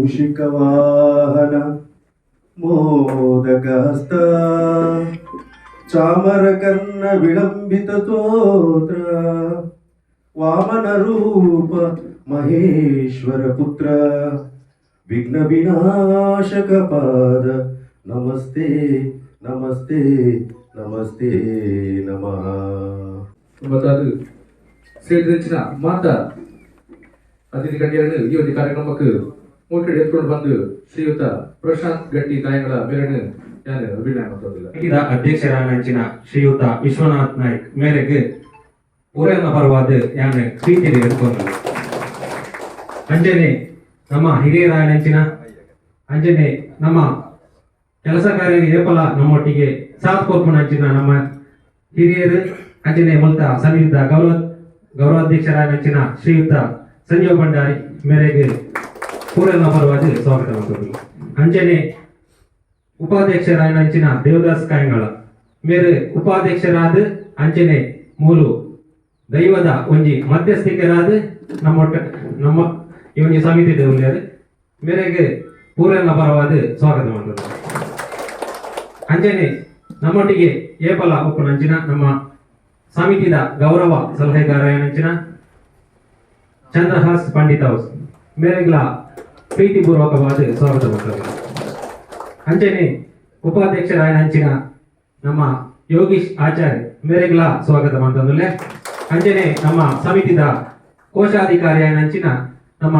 ಮೂಷಿಕವಾಹನ ಮೋದಕಹಸ್ತ ಚಾಮರಕರ್ಣ ವಿಳಂಬಿತ ಸ್ತೋತ್ರ ವಾಮನ ರೂಪ ಮಹೇಶ್ವರ ಪುತ್ರ ವಿಘ್ನ ವಿನಾಶಕ ಪಾದ ನಮಸ್ತೆ ನಮಸ್ತೆ ನಮಸ್ತೆ ನಮಃ. ಬತ್ತಾದು ಸೇರಿದಂಚಿನ ಮಾತ ಅತಿಥಿ ಗಣ್ಯರನ್ನು ಈ ಒಂದು ಕಾರ್ಯಕ್ರಮಕ್ಕೆ ಮುಖ್ಯ ಎತ್ಕೊಂಡು ಬಂದು ಶ್ರೀಯುತ ಪ್ರಶಾಂತ್ ಗಟ್ಟಿ ಕಾಯಂಗಳ ಮೇರನ್ನು ನಾನು ಅಭಿನಯ ಮಾಡ್ತದಿಲ್ಲ. ಸಮಿತಿದ ಅಧ್ಯಕ್ಷರಾನಂಚಿನ ಶ್ರೀಯುತ ವಿಶ್ವನಾಥ್ ನಾಯ್ಕ್ ಮೇರೆಗೆ ಊರನ್ನ ಪರವಾದ ಯಾನ್ ಪ್ರೀತಿಗೆ ಎದುಕೊಂದು, ಅಂಜನೆ ನಮ್ಮ ಹಿರಿಯರಾಯನಂಚಿನ, ಅಂಜನೆ ನಮ್ಮ ಕೆಲಸ ಕಾರ್ಯ ಏಪಲ ನಮ್ಮೊಟ್ಟಿಗೆ ಸಾಥ್ ಕೊರ್ಪುನಂಚಿನ ನಮ್ಮ ಹಿರಿಯರು, ಅಂಜನೆ ಮುಲ್ತ ಸಮಿತಿದ ಗೌರವಾಧ್ಯಕ್ಷರಾಯನಂಚಿನ ಶ್ರೀಯುತ ಸಂಜೀವ ಭಂಡಾರಿ ಮೇರೆಗೆ ಪೂರನ್ನ ಪರವಾಗಿ ಸ್ವಾಗತ ಮಾಡ್ತದೆ. ಅಂಜನೆ ಉಪಾಧ್ಯಕ್ಷರಾಯನಂಚಿನ ದೇವದಾಸ್ ಕಾಯಂಗಳ ಮೇರೆ ಉಪಾಧ್ಯಕ್ಷರಾದ, ಅಂಚನೆ ಮೂಲು ದೈವದ ಒಂಜಿ ಮಧ್ಯಸ್ಥಿಕೆರಾದ ನಮ್ಮ ನಮ್ಮ ಈ ಒಂಜಿ ಸಮಿತಿ ಉಲ್ಲೇರು ಮೇರೆಗೆ ಪೂರನ್ನ ಪರವಾದ ಸ್ವಾಗತ ಮಾಡ್ತದೆ. ಅಂಚನೆ ನಮ್ಮೊಟ್ಟಿಗೆ ಏಪಲ ಉಪ್ಪುನಂಚಿನ ನಮ್ಮ ಸಮಿತಿದ ಗೌರವ ಸಲಹೆಗಾರ ಏನಂಚಿನ ಚಂದ್ರಹಾಸ್ ಪಂಡಿತ್ ಹೌಸ್ ಮೇರೆಗ್ಲ ಪ್ರೀತಿಪೂರ್ವಕವಾದ ಸ್ವಾಗತ ಮಾಡ್ತದೆ. ಅಂಚನೆ ಉಪಾಧ್ಯಕ್ಷರಾಯನಂಚಿನ ನಮ್ಮ ಯೋಗೀಶ್ ಆಚಾರ್ಯ ಮೇರೆಗ್ಲ ಸ್ವಾಗತ ಮಾಡ್ತಂದುಲ್ಲೆ. ಅಂಚನೆ ನಮ್ಮ ಸಮಿತಿದ ಕೋಶಾಧಿಕಾರಿ ನಂಚಿನ ನಮ್ಮ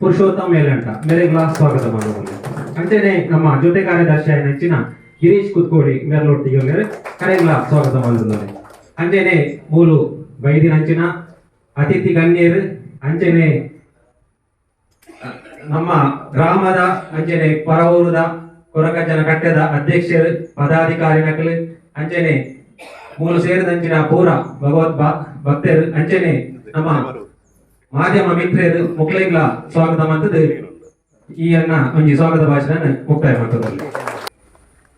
ಪುರುಷೋತ್ತಮ ಮೇಲಂಟ ಮೇರೆಗ್ಲ ಸ್ವಾಗತ ಮಾಡ್ತಂದುಲ್ಲೆ. ಅಂಚನೆ ನಮ್ಮ ಜೊತೆ ಕಾರ್ಯದರ್ಶಿ ನಂಚಿನ ಗಿರೀಶ್ ಕುತ್ಕೋಡಿ ಮೇರ್ಲೊಟ್ಟಿಗೆ ಕರೆಗ್ಲ ಸ್ವಾಗತ ಮಾಡ್ತಂದುಲ್ಲೆ. ಅಂಚನೆ ಮೂಲು ಬೈದಿನಂಚಿನ ಅತಿಥಿ ಗಣ್ಯರು, ಅಂಚನೆ ನಮ್ಮ ಗ್ರಾಮದ, ಅಂಚನೆ ಪರವೂರದ ಕೊರಗಜ್ಜನ ಕಟ್ಟೆದ ಅಧ್ಯಕ್ಷರು, ಪದಾಧಿಕಾರಿ ನಕಲು, ಅಂಚನೆ ಮೂಲು ಸೇರಿದಂಚಿನ ಪೂರ ಭಗವತ್ ಭಕ್ತರು, ಅಂಚನೆ ನಮ್ಮ ಮಾಧ್ಯಮ ಮಿತ್ರರು ಮುಕ್ಲೆಗ್ಲ ಸ್ವಾಗತ ಮಾಡ್ತದೆ. ಈ ಅನ್ನ ಒಂಜಿ ಸ್ವಾಗತ ಭಾಷಣ ಮುಕ್ತಾಯ ಮಾಡ್ತದೆ.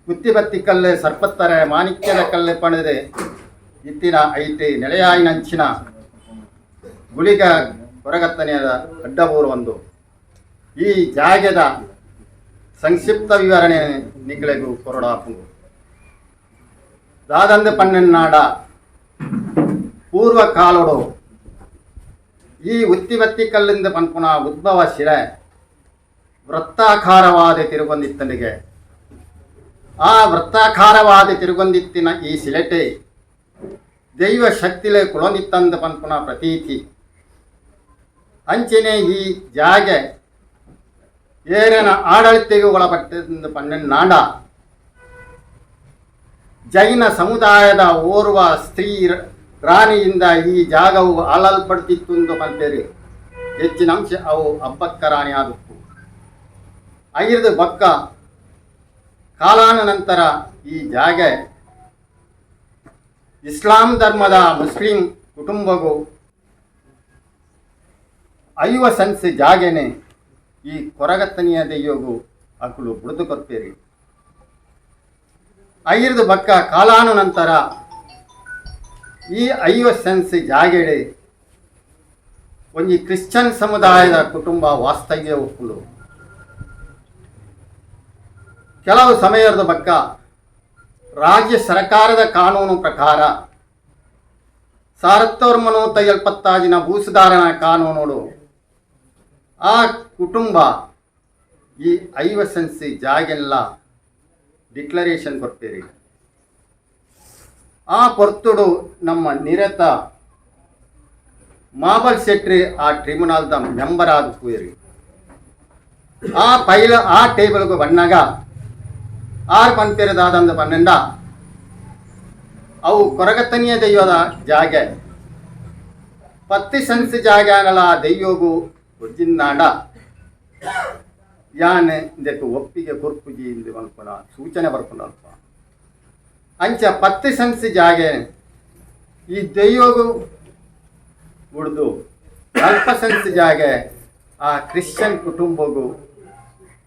ಗುತ್ತಿಬತ್ತಿ ಕಲ್ಲು, ಸರ್ಪತ್ತರೆ ಮಾಣಿಕ್ಯದ ಕಲ್ಲು ಪಣದೆ ಇತ್ತಿನ ಐತೆ ನೆಲೆಯಾಯಿನಂಚಿನ ಗುಳಿಗ ಕೊರಗತ್ತನೆಯದ ಅಡ್ಡಬೂರು ಒಂದು ಈ ಜಾಗೆದ ಸಂಕ್ಷಿಪ್ತ ವಿವರಣೆ ನಿಗ್ಲೆಗು ಕೊರಡಾಪುಂಡು. ದಾದಂದ ಪನ್ನೆನ್ನಾಡ, ಪೂರ್ವ ಕಾಲೊಡು ಈ ಉತ್ತಿಬತ್ತಿ ಕಲ್ಲಿಂದ ಪನ್ಪುನ ಉದ್ಭವ ಶಿಲೆ ವೃತ್ತಾಕಾರವಾದ ತಿರುಗೊಂದಿತ್ತನಿಗೆ. ಆ ವೃತ್ತಾಕಾರವಾದ ತಿರುಗೊಂದಿತ್ತಿನ ಈ ಶಿಲೆಟೆ ದೈವ ಶಕ್ತಿಲೆ ಕುಳೊಂದಿತ್ತಂದ ಪನ್ಪುನ ಪ್ರತೀತಿ. ಅಂಚನೆ ಈ ಜಾಗೆ ಏರನ ಆಡಳಿತೆಗೆ ಒಳಪಟ್ಟಿಂದ ಪನ್ನೆನ್ನಾಡ, ಜೈನ ಸಮುದಾಯದ ಓರ್ವ ಸ್ತ್ರೀ ರಾಣಿಯಿಂದ ಈ ಜಾಗವು ಆಳಲ್ಪಡ್ತಿತ್ತು ಎಂದು ಪನ್ಪೇರು. ಹೆಚ್ಚಿನ ಅಂಶ ಅವು ಅಬ್ಬಕ್ಕ ರಾಣಿ ಆದುಪ್ಪು. ಐದು ಬಕ್ಕ ಕಾಲಾನ ನಂತರ ಈ ಜಾಗೆ ಇಸ್ಲಾಂ ಧರ್ಮದ ಮುಸ್ಲಿಂ ಕುಟುಂಬಗೂ 50 ಸೆನ್ಸ್ ಜಾಗೆನೆ ಈ ಕೊರಗತ್ತನಿಯ ದೆಯ್ಯೋಗು ಅಕುಲು ಬುಡ್ದು ಕೊರ್ಪೇರಿ. ಐದು ಬಕ್ಕ ಕಾಲಾನು ನಂತರ ಈ 50 ಸೆನ್ಸ್ ಜಾಗೆಡೆ ಒಂಜಿ ಕ್ರಿಶ್ಚಿಯನ್ ಸಮುದಾಯದ ಕುಟುಂಬ ವಾಸ್ತವ್ಯ ಉಪ್ಪುಂಡು. ಕೆಲವು ಸಮಯದ ಬಕ್ಕ ರಾಜ್ಯ ಸರ್ಕಾರದ ಕಾನೂನು ಪ್ರಕಾರ 1976ನ ಭೂಸುಧಾರಣಾ ಕಾನೂನುಡು ಆ ಕುಟುಂಬ ಈ 50 ಸೆನ್ಸ್ ಜಾಗೆಲ್ಲ ಡಿಕ್ಲರೇಷನ್ ಕೊಡ್ತೀರಿ. ಆ ಪೊರ್ತುಡು ನಮ್ಮ ನಿರತ ಮಾಬಲ್ ಶೆಟ್ರಿ ಆ ಟ್ರಿಬ್ಯುನಲ್ದ ಮೆಂಬರ್ ಆದ ಪೂಯರಿ. ಆ ಪೈಲ ಆ ಟೇಬಲ್ಗೆ ಬನ್ನಾಗ ಆರ್ ಪನ್ಪೆರದಾದಂದ ಪನ್ನೆಂಡ, ಅವು ಕೊರಗತನಿಯ ದೈವದ ಜಾಗೆ, 10 ಸೆನ್ಸ್ ಜಾಗ ದೈಯೋಗು ಒಜ್ಜಿನ್ನಾಂಡ ಯಾನ್ ಇಂದಕ್ಕೆ ಒಪ್ಪಿಗೆ ಕೊರ್ಪುಜಿ ಇಂದು ಪನ್ಪುನ ಸೂಚನೆ ಬರ್ಪುಂಡು ಅಲ್ಪ. ಅಂಚ 10 ಸೆನ್ಸ್ ಜಾಗೆ ಈ ದೈಯೋಗು ಉಡ್ದು ಅಲ್ಪ ಸೆನ್ಸ್ ಜಾಗೆ ಆ ಕ್ರಿಶ್ಚಿಯನ್ ಕುಟುಂಬಗೂ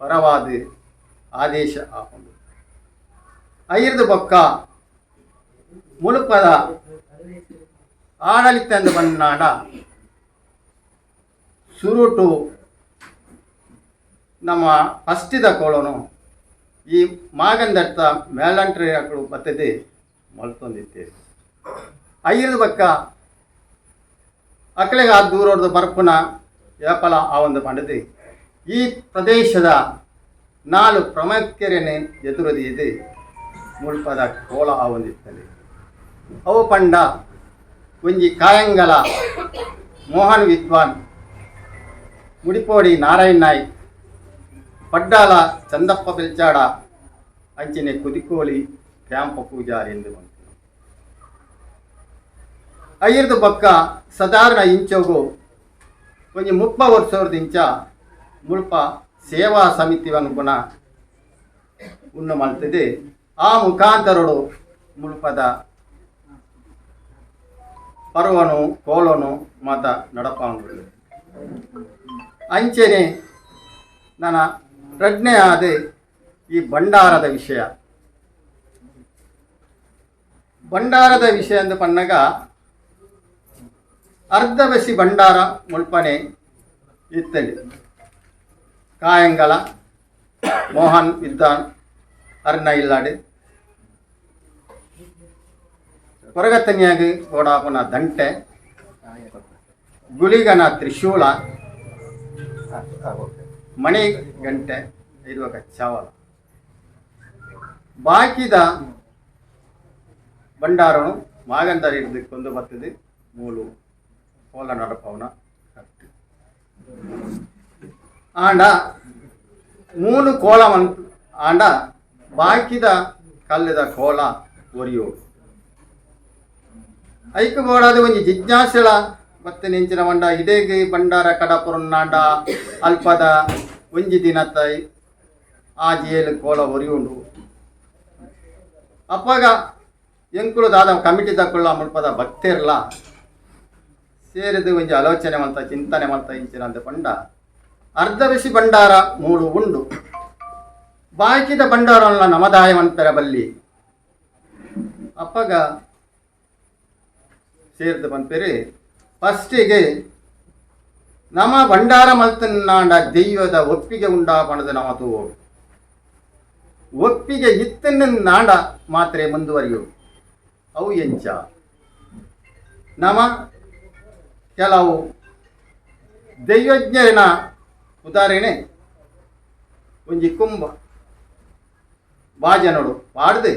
ಪರವಾದ ಆದೇಶ ಆಪುಂಡು. ಐರ್ದು ಬೊಕ್ಕ ಮುಳುಪದ ಆಡಳಿತ ಅಂದ್ ಬನ್ನಾಡ ಸುರುಟು ನಮ್ಮ ಫಸ್ಟಿದ ಕೋಳನು ಈ ಮಾಗಂದರ್ಥ ಮೇಲಂಟ್ರಿ ಅಕ್ಕಳು ಬತ್ತದೆ ಮಲ್ತೊಂದಿತ್ತೇವೆ. ಐದು ಬಕ್ಕ ಅಕ್ಕಳಿಗೆ ಆ ದೂರೋರ್ದು ಬರ್ಪುನ ಏಪಲ ಆ ಒಂದು ಪಂಡದೆ ಈ ಪ್ರದೇಶದ ನಾಲು ಪ್ರಮುಖರೇನೆ ಎದುರದಿ ಇದೆ ಮುಲ್ಪದ ಕೋಲ ಆ ಒಂದಿತ್ತಲೆ. ಅವು ಪಂಡ ಒಂಜಿ ಕಾಯಂಗಲ ಮೋಹನ್ ವಿದ್ವಾನ್, ಮುಡಿಪೋಡಿ ನಾರಾಯಣ ನಾಯ್ಕ್, ಪಡ್ಡಾಲ ಚಂದಪ್ಪ ಬೆಲ್ಚಾಡ, ಅಂಚಿನೆ ಕುದಿಕೋಲಿ ಕ್ಯಾಂಪ ಪೂಜಾರಿ ಎಂದು ಬಂತು. ಐರ್ದು ಬಕ್ಕ ಸಾಧಾರಣ ಇಂಚೋಗು ಒಂಜಿ 30 ವರ್ಷದ ಇಂಚ ಮುಲ್ಪ ಸೇವಾ ಸಮಿತಿವನ್ನು ಗುಣ ಉಣ್ಣು ಮಲ್ತದೆ. ಆ ಮುಖಾಂತರಡು ಮುಲ್ಪದ ಪರ್ವನು ಕೋಲನು ಮಾತ ನಡಪಾಂಗುಳ್ಳು. ಅಂಚೆನೆ ನನ್ನ ಪ್ರಜ್ಞೆ ಆದ ಈ ಭಂಡಾರದ ವಿಷಯ. ಭಂಡಾರದ ವಿಷಯ ಅಂದು ಪನ್ನಗ ಅರ್ಧ ಬಸಿ ಭಂಡಾರ ಮುಲ್ಪನೆ ಇತ್ತಲಿ. ಕಾಯಂಗಲ ಮೋಹನ್ ವಿದ್ವಾನ್ ಅರ್ಣ ಇಲ್ಲಾಡೆ ಕೊರಗತನಿಯಾಗಿ ಓಡಾಪುನ ದಂಟೆ, ಗುಳಿಗನ ತ್ರಿಶೂಲ, ಮಣಿ ಗಂಟೆ ಇರುವಾಗ ಚಾವಲ. ಬಾಕಿದ ಭಂಡಾರನು ಮಾಗಂದರ ಹಿಡಿದು ಕೊಂಡು ಬರ್ತದೆ ಮೂಲು ಕೋಲ ನಡಪವನ ಕಟ್ಟು. ಆಂಡ ಮೂಲು ಕೋಲ ಆಂಡ ಬಾಕಿದ ಕಲ್ಲದ ಕೋಲ ಒರಿಯೋಡು. ಐಕು ಬೋಡಾದ ಒಂಜಿ ಜಿಜ್ಞಾಸೆಳ ಮತ್ತೆ ನೆಂಚಿನ ಬಂಡ ಇಡೇಗೆ ಭಂಡಾರ ಕಡಪುರನ್ನಾಂಡ ಅಲ್ಪದ ಒಂಜಿ ದಿನತ್ತೈ ಆ ಜಿಯಲು ಕೋಲ ಒರಿಯುಂಡು. ಅಪ್ಪಾಗ ಎಂಕುಲು ದಾದ ಕಮಿಟಿ ತಕ್ಕುಳ್ಳ ಮುಲ್ಪದ ಭಕ್ತಿರ್ಲ ಸೇರಿದು ಒಂಜಿ ಆಲೋಚನೆ ಮಲ್ತ ಚಿಂತನೆ ಮಲ್ತ ಇಂಚಿನ ಅಂತ ಪಂಡ ಅರ್ಧ ಬಿಸಿ ಭಂಡಾರ ಮೂಡು ಉಂಡು, ಬಾಕಿದ ಭಂಡಾರಲ್ಲ ನಮದಾಯ ಮಂತರ ಬಲ್ಲಿ. ಅಪ್ಪಗ ಸೇರಿದು ಪನ್ಪೇರಿ ಫಸ್ಟಿಗೆ ನಮ್ಮ ಭಂಡಾರ ಮಲ್ತನಾಂಡ ದೈವದ ಒಪ್ಪಿಗೆ ಉಂಡಾಪಣದ ನಮ ತೂವೋಡು. ಒಪ್ಪಿಗೆ ಇತ್ತನ್ನ ನಾಂಡ ಮಾತ್ರೆ ಮುಂದುವರಿಯು. ಅವು ಎಂಚ ನಮ ಕೆಲವು ದೈವಜ್ಞರಿನ ಉದಾಹರಣೆ ಒಂಜಿ ಕುಂಭ ಬಾಜನೋಡು ಪಾಡ್ದು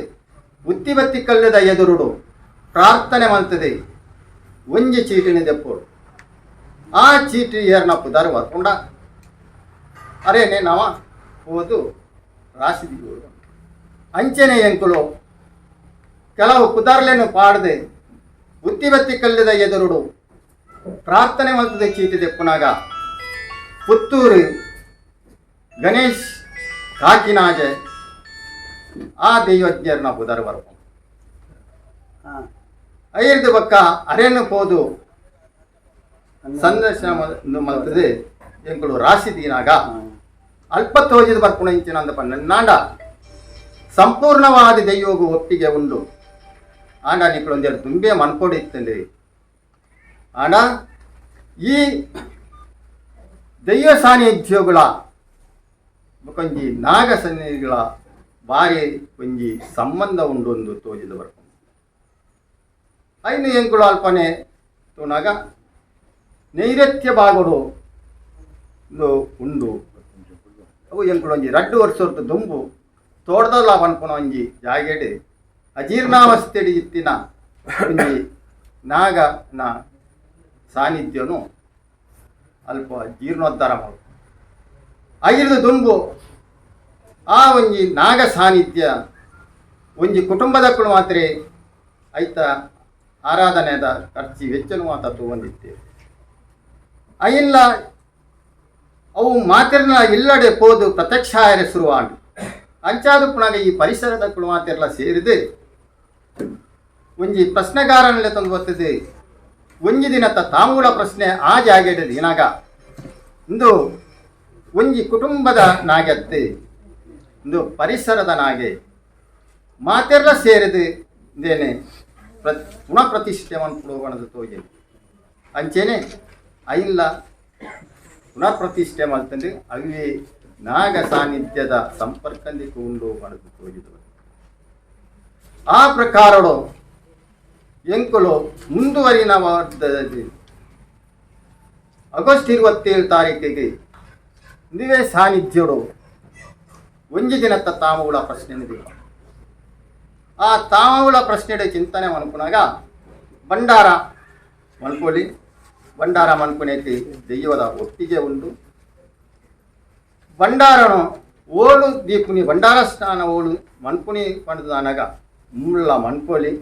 ಉತ್ತಿ ಬತ್ತಿ ಕಲ್ಲದ ಎದುರುಡು ಪ್ರಾರ್ಥನೆ ಮಲ್ತದೆ ಒಂಜಿ ಚೀಟಿನ ದೆಪ್ಪೋಡು. ಆ ಚೀಟಿ ಏರ್ನ ಪುದಾರು ಬರ್ಕೊಂಡ ಅರೆ ನವ ಹೋದು ರಾಶಿ ದಿಗೋಡು. ಅಂಚನೆ ಎಂಕುಲು ಕೆಲವು ಪುದಾರ್ಲೇನು ಪಾಡದೆ ಉತ್ತಿ ಬತ್ತಿ ಕಲ್ಲದ ಎದುರುಡು ಪ್ರಾರ್ಥನೆ ಮಲ್ತದೆ ಚೀಟಿ ದೆಪ್ಪುನಾಗ ಪುತ್ತೂರು ಗಣೇಶ್ ಕಾಕಿನಾಜೆ ಆ ದೈವಜ್ಞರ್ನ ಪುದರ್ ಬರ್ಪು. ಐರ್ದು ಬಕ್ಕ ಅರೇನು ಪೋದು ಸಂದರ್ಶನ ಮಲ್ತದೆ ಎಂಕುಲು ರಾಶಿ ದೀನಾಗ ಅಲ್ಪ ತೋಜಿದ ಬರ್ಪುಣ ಇಂಚಿನ ಅಂದ ಪನ್ನಾಂಡ ಸಂಪೂರ್ಣವಾದ ದೈವಗು ಒಪ್ಪಿಗೆ ಉಂಡು. ಆಂಡ ನಿಕ್ಕಳು ಒಂದೆರಡು ದುಂಬೆ ಮನ್ಪೊಡು ಇತ್ತಂడి. ಆಂಡ ಈ ದೈವ ಸಾನ್ನಿಧ್ಯಗಳ ಬೊಕೊಂಜಿ ನಾಗ ಸನ್ನಿಧಿಗಳ ಬಾರಿ ಒಂಜಿ ಸಂಬಂಧ ಉಂಡು ಒಂದು ತೋಜಿದ ಬರ್ಪುಂಡು. ಐನು ಎಂಕುಲು ಅಲ್ಪನೆ ತೂನಾಗ ನೈಋತ್ಯ ಭಾಗಡು ಒಂದು ಉಂಡು. ಅವು ಎಂಕುಲು ಒಂಜಿ ರಡ್ಡು ವರ್ಷದ ದುಂಬು ತೋಟದಲ್ಲ ಪನ್ಪುನ ಒಂಜಿ ಜಾಗೆಡ್ ಅಜೀರ್ಣಾವಸ್ಥೆಡ್ ಇತ್ತಿನ ಒಂಜಿ ನಾಗನ ಸಾನ್ನಿಧ್ಯನು ಅಲ್ಪ ಜೀರ್ಣೋದ್ಧಾರ ಮಾಡು. ಐದು ದುಂಬು ಆ ಒಂಜಿ ನಾಗ ಸಾನ್ನಿಧ್ಯ ಒಂಜಿ ಕುಟುಂಬದಕ್ಕಳು ಮಾತ್ರ ಐತ ಆರಾಧನೆದ ಖರ್ಚಿ ವೆಚ್ಚನು ಮಾತ ತೂವೊಂದಿತ್ತೇವೆ. ಅಯಿಲ್ಲ ಅವು ಮಾತಿರ್ನ ಇಲ್ಲಡೆ ಪೋದು ಪ್ರತ್ಯಕ್ಷ ಆಯರೆ ಶುರುವಾಂಡು. ಅಂಚಾದ ಪುಣಗ ಈ ಪರಿಸರದ ಮಾತಿರ್ಲ ಸೇರಿದೆ ಒಂಜಿ ಪ್ರಶ್ನೆಗಾರನಲ್ಲಿ ತಂದು ಬರ್ತದೆ. ಒಂಜಿ ದಿನತ ತಾಂಬೂಲ ಪ್ರಶ್ನೆ ಆ ಜಾಗೆಡ್ ದಿನಾಗ ಇಂದು ಒಂಜಿ ಕುಟುಂಬದ ನಾಗೆತ್ತೆ ಇಂದು ಪರಿಸರದ ನಾಗೆ ಮಾತೆರ್ಲ ಸೇರಿದು ಇಂದೇನೆ ಪುನಃ ಪ್ರತಿಷ್ಠೆ ಮನ್ಪುಡು ತೋಜೆ. ಅಂಚೆನೆ ಐಲ್ಲ ಪುನಃ ಪ್ರತಿಷ್ಠೆ ಮಲ್ತಂದು ಅವೇ ನಾಗ ಸಾನ್ನಿಧ್ಯದ ಸಂಪರ್ಕಂದಿಕ್ಕು ಉಂಡು ಪಂಡುದು ತೋಜಿದು. ಆ ಪ್ರಕಾರಡು ಎಂಕುಲು ಮುಂದುವರಿನ ಆಗಸ್ಟ್ 27 ತಾರೀಕಿಗೆ ನೀವೇ ಸಾನ್ನಿಧ್ಯಡು ಒಂಜಿ ದಿನತ್ತ ತಾಮುಗಳ ಪ್ರಶ್ನೆ. ಆ ತಾಮುಗಳ ಪ್ರಶ್ನೆ ಚಿಂತನೆ ಮನ್ಪುನಾಗ ಭಂಡಾರ ಮನ್ಪೊಲಿ, ಭಂಡಾರ ಮನ್ಪುನೇತಿ ದೆಯ್ಯದ ಒಪ್ಪಿಗೆ ಉಂಡು. ಭಂಡಾರನು ಓಲು ದೀಪುನಿ, ಭಂಡಾರ ಸ್ನಾನ ಓಲು ಮನ್ಪುನಿ ಪಂಡುದಾನಗ ಮುಳ್ಳ ಮನ್ಪೊಲಿ.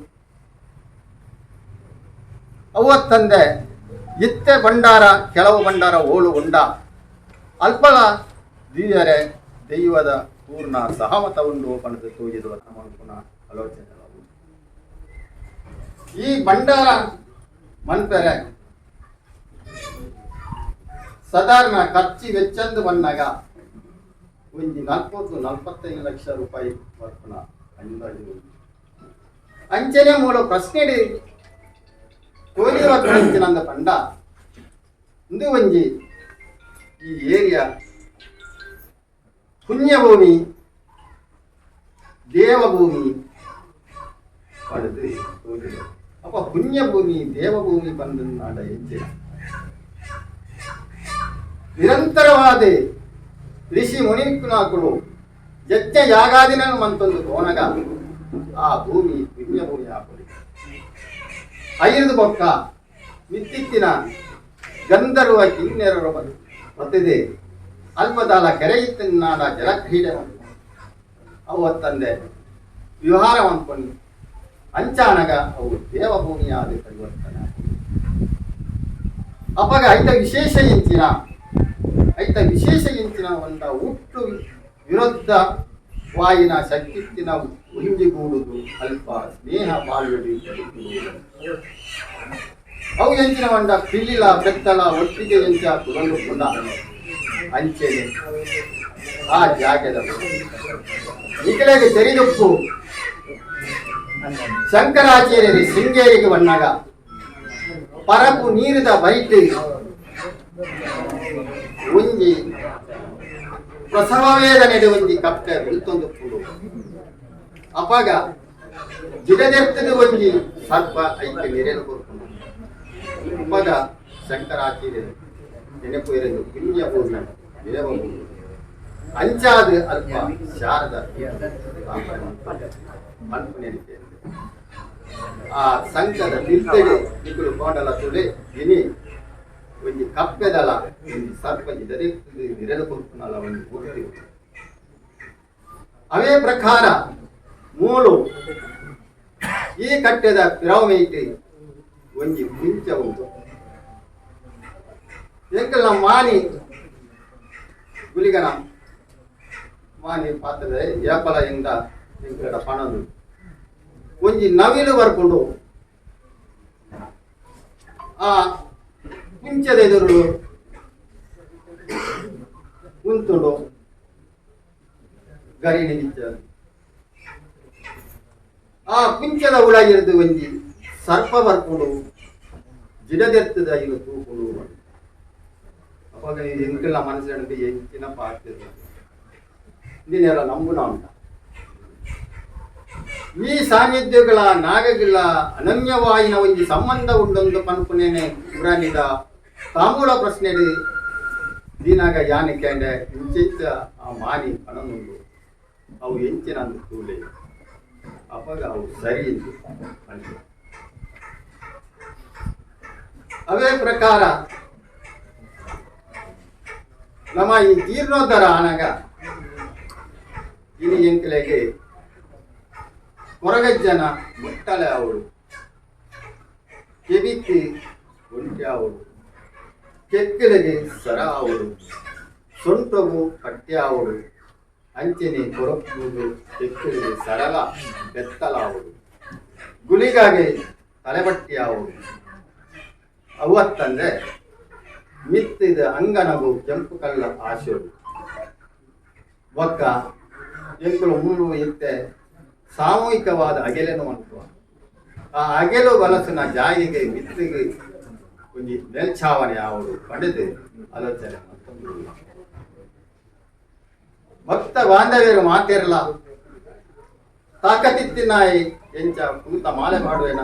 ಅವತ್ತಂದೆ ಇತ್ತೆ ಭಂಡಾರ ಕೆಲವು ಭಂಡಾರ ಓಳು ಉಂಡ ಅಲ್ಪಲ ದೀಯರೆ ದೈವದ ಪೂರ್ಣ ಸಹಮತ ಉಂಡು ಪಂಡುದು ತೋಜಿದು ಮನ್ಪುನ ಆಲೋಚನೆ. ಈ ಭಂಡಾರ ಮನ್ಪೆರೆ ಸಾಧಾರಣ ಖರ್ಚು ವೆಚ್ಚಂದು ಬಂದಾಗ ಒಂಜಿ 40-45 ಲಕ್ಷ ರೂಪಾಯಿ ಬರ್ಪುನ ಅಂದಾಜು ಉಂಡು. ಅಂಚನೆ ಮೂಲ ಪ್ರಶ್ನೆ ತೋಜಿದ ಪಂಡ ಇಂದು ಒಂಜಿ ಈ ಏರಿಯಾ ಪುಣ್ಯಭೂಮಿ, ದೇವಭೂಮಿ ಪಡೆದು ತೋಜಿದೆ. ಅಪ್ಪ ಪುಣ್ಯಭೂಮಿ ದೇವಭೂಮಿ ಬಂದ ನಾಡ ಹೆಜ್ಜೆ ನಿರಂತರವಾದ ಋಷಿ ಮುನಿಕುನಾಕುಲು ಯಜ್ಞ ಯಾಗಾದಿನ ಮಂತೊಂದು ಕೋನಗ ಆ ಭೂಮಿ ಪುಣ್ಯಭೂಮಿ ಆಪುಡಿ. ಐದು ಬೊಕ್ಕ ಮಿತ್ತಿತ್ತಿನ ಗಂಧರ್ವ ಕಿನ್ನೆರರು ಬತ್ತಿದೆ ಅಲ್ಪದಾಲ ಕೆರೆಯಿತ್ತಿನಾಡ ಜಲಕ್ರೀಡೆ ಅವು ತಂದೆ ವಿಹಾರ ಅಂದ್ಕೊಂಡು ಅಂಚಾನಗ ಅವು ದೇವಭೂಮಿಯಾದ ಪರಿವರ್ತನೆ. ಅಪಗ ಐತ ವಿಶೇಷ ಇಂಚಿನ ಒಂದ ಹುಟ್ಟು ವಿರುದ್ಧ ವಾಯಿನ ಶಕ್ತಿತ್ತಿನ ಉಂಜಿಗೂಡುದು ಅಲ್ಪ ಸ್ನೇಹ ಬಾಳ್ವೆಡಿ ಬದುಕುವುದು. ಅವು ಎಂಚಿನ ಒಂಡ ಪಿಲ್ಲಿಲ ಬೆತ್ತಲ ಒಟ್ಟಿಗೆ ಎಂಚ ಕುಲಂದು ಅಂಚೆನೆ ಆ ಜಾಗದ ನಿಕಲೆಗೆ ತೆರಿದುಪ್ಪು ಶಂಕರಾಚಾರ್ಯರು ಶೃಂಗೇರಿಗೆ ಬಣ್ಣಾಗ ಪರಪು ನೀರಿದ ಬೈಟ್ ಒಂಜಿ ಪ್ರಸವ ವೇದನೆಡು ಒಂಜಿ ಕಪ್ಪೆ ಬುಲ್ತೊಂದು ಪುಡು. ಅಪಗ ಜಿಡದೆರ್ತದ ಒಂಜಿ ಸರ್ಪ ಐಕೆ ನಿರೆಲು ಕೊರ್ಪುಂಡು. ಅಪಗ ಶಂಕರಾಚಾರ್ಯರು ನೆನಪು ಇರದು ಪುಣ್ಯ ಭೂಮಿ, ದೇವಭೂಮಿ. ಅಂಚಾದ ಅಲ್ಪ ಶಾರದ ಮನ್ಪುನೆನಿಕೆ ಆ ಸಂಘದ ತಿರ್ತಡೆ ನಿಕುಲು ಕೋಂಡಲ ತುಳೆ ಇನಿ ಒಂಜಿ ಕಪ್ಪೆದಲ ಒಂಜಿ ಸರ್ಪ ಜಿಡದೆರ್ತದ ನಿರೆಲು ಕೊರ್ಪುನಲ ಒಂಜಿ ಮೂರ್ತಿ. ಅವೇ ಪ್ರಕಾರ ಮೂಲು ಈ ಕಟ್ಟೆದ ಪಿರವಮೈಟ್ ಒಂಜಿ ಪುಂಚ ಉಂಟು. ಎಂಕಲ್ನ ಮಾನಿ ಗುಲಿಗನ ಮಾನಿ ಪಾತ್ರದ ಏಪಲ ಇಂದ ಎಂಕಲಡ ಪಣದು ಒಂಜಿ ನವಿಲು ಬರ್ಕೊಂಡು ಆ ಪುಂಚದ ಎದುರು ಉಂತುಂಡು ಗರಿ ನಿಂಚ. ಆ ಪುಂಚದ ಉಳಗಿರಿದು ಒಂಜಿ ಸರ್ಪ ಬರ್ಕೊಂಡು ಜಿಡದೆತ್ತದ ಇವ ತೂಕೊಂಡು. ಅವಾಗ ಎಂಕಲ್ನ ಮನಸ್ಸಿನ ಎಂಚಿನ ಪಾತ್ರ ಇಂದಿನೆಲ್ಲ ನಂಬುನ ಉಂಟ. ಈ ಸಾನ್ನಿಧ್ಯಗಳ ನಾಗಗಿಲ್ಲ ಅನನ್ಯವಾಯಿನ ಒಂಜಿ ಸಂಬಂಧ ಉಂಡೊಂದು ಪನ್ಪುನೇನೆ ಪುರಾಣಿದ ತಾಂಬೂಲ ಪ್ರಶ್ನೆ ದೀನಾಗ ಯಾನೆ ಕೇಂಡೆ ಇಂಚಿಂಚ ಆ ಮಾನಿ ಪಣನುಂಡು, ಅವು ಎಂಚಿನ ತೂಲೆ. ಅಪಗ ಅವು ಸರಿ ಎಂದು ಪಂಡೆ. ಅವೇ ಪ್ರಕಾರ ನಮ್ಮ ಈ ಜೀರ್ಣೋದ್ಧಾರ ಆನಾಗ ಇನಿ ಎಂಕಲೆಗೆ ಕೊರಗಜ್ಜನ ಮುಟ್ಟಲೆ ಅವಳು, ಕೆಬಿಕ್ಕೆ ಒಂಟೆ ಅವಳು, ಕೆಕ್ಕಿಲೆಗೆ ಸರ ಅವಳು, ಸೊಂಟವು ಪಟ್ಯ ಅವಳು, ಅಂಚನೆ ಕೊರಪುವುದು ಕೆಕ್ಕಿಲೆಗೆ ಸರಳ ಬೆತ್ತಲ ಅವಳು, ಗುಲಿಗಾಗೆ ತಲೆಬಟ್ಟಿ ಅವಳು. ಅವತ್ತಂದ್ರೆ ಮಿತ್ತಿದ ಅಂಗನಗು ಕೆಂಪು ಕಲ್ಲ ಆಶೋಡು. ಬೊಕ್ಕ ಎಂಕುಲು ಮೂರು ಇತ್ತೆ ಸಾಮೂಹಿಕವಾದ ಅಗೆಲೆನು ಅನ್ಕುವ ಆ ಅಗೆಲು ಬಲಸುನ ಜಾಯಿಗೆ ಮಿತ್ತಿಗೆ ಒಂಜಿ ಮೇಲ್ಛಾವಣಿ ಆವಡು ಪಡೆದು ಆಲೋಚನೆ ಮಲ್ತೊಂದು. ಭಕ್ತ ಬಾಂಧವ್ಯರು ಮಾತಿರಲ ತಾಕತಿತ್ತಿನಾಯಿ ಎಂಚ ಪೂತ ಮಾಲೆ ಮಾಡುವೆನ